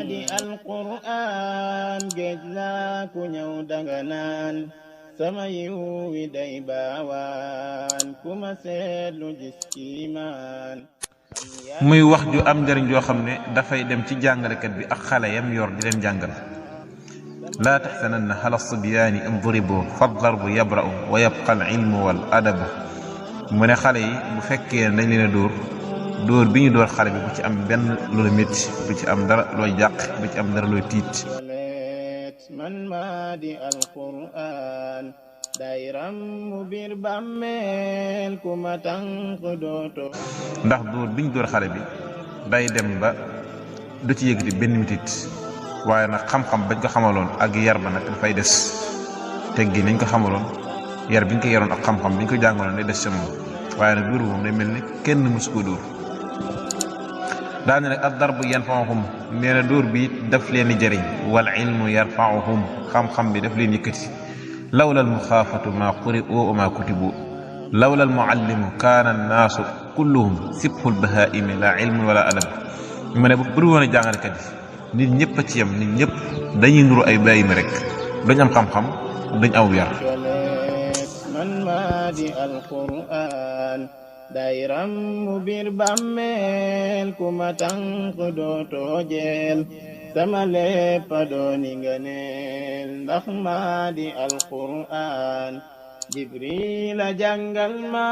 di alquran géej laa ku ñëw danga naan sama yiw wi day baawaan ku ma seetlu gis kiimaan muy wax ju am njariñ joo xam ne dafay dem ci jàngalekat bi ak xale yam yor di leen jàngal laa taxsananna ala sibyaani in duribu fa darbu yabra'u wa yabqa al ilmu wal adabu mu ne xale yi bu fekkee dañ leen a dóor bi ñu dóor xale bi bu ci am benn loola métti bu ci am dara looy jàq bu ci am dara looy tiit man maa di alquran dayram mu biir bàmmeel ku ma tànk dooto ndax dóor bi ñu dóor xale bi day dem ba du ci yëg di benn mitit waaye nag xam-xam bañ ko xamaloon ak yar ba nag dafay des teggi nañ ko xamaloon yar biñ ko yaroon ak xam-xam biñ ko jàngaloon day des ca moom waaye nag dóor moom day mel ni kenn mësu ko dóor daane nag ad darbu yanfa'uhum nee na dóor bi daf leen di jëriñ wal ilmu yarfa'uhum xam-xam bi daf leen yëkkati lawla al muxaafatu maa quri'u wa maa kutibu lawla al muallimu kaana annaasu kulluhum sibhul bahaa'imi laa ilmun wala adab mu ne bu dul woon a jàngalekat yi nit ñëpp a ci yem nit ñëpp dañuy nuru ay bàyyima rek dañ am xam-xam dañ aw yar man maa di alquran dayram mu biir bàmmeel ku ma tànk dootoo jeel sama lépp dooni nga neel ndax maa di alquran jibril a jàngal ma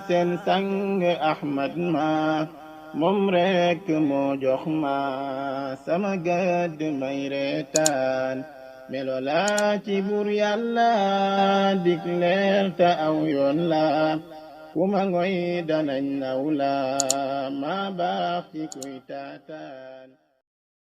seen sang ahmad ma moom rekk moo jox ma sama gëdd may reetaan melo laa ci bur yàlla dik leer ta aw yoon la kuma ngoy danañ naw la ma baax ci kuy taataan